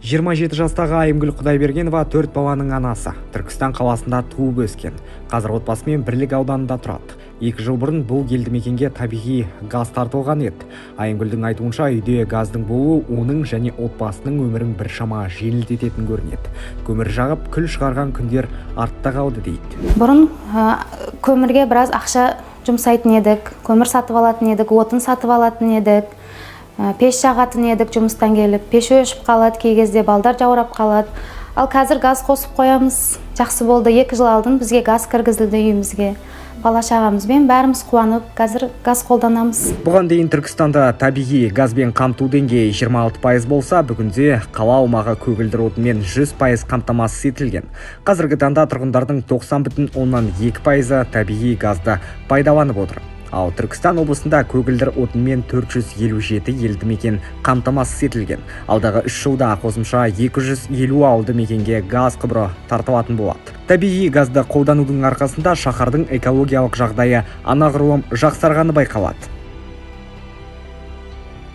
27 жастағы Айымгүл Құдайбергенова төрт баланың анасы. Түркістан қаласында туып өскен. Қазір отбасымен Бірлік ауданында тұрады. 2 жыл бұрын бұл елді мекенге табиғи газ тартылған еді. Айымгүлдің айтуынша, үйде газдың болуы оның және отбасының өмірін біршама жеңілдететін көрінеді. Көмір жағып, күл шығарған күндер артта қалды дейді. Бұрын көмірге біраз ақша жұмсайтын едік, көмір сатып алатын едік, отын сатып алатын едік, пеш жағатын едік. Жұмыстан келіп пеш өшіп қалады, кей кезде балдар жаурап қалады. Ал қазір газ қосып қоямыз, жақсы болды. 2 жыл алдын бізге газ кіргізілді үйімізге. Бала шағамызбен бәріміз қуанып, қазір газ қолданамыз. Бұған дейін Түркістанда табиғи газбен қамту деңгейі 26% болса, бүгінде қала аумағы көгілдір отынмен 100% қамтамасыз етілген. Қазіргі таңда тұрғындардың 90,2%-ы табиғи газды пайдаланып отыр. Ал Түркістан облысында көгілдір отынмен 457 елді мекен қамтамасыз етілген. Алдағы 3 жылда қосымша 250 ауылды мекенге газ құбыры тартылатын болады. Табиғи газды қолданудың арқасында шаһардың экологиялық жағдайы анағұрлым жақсарғаны байқалады.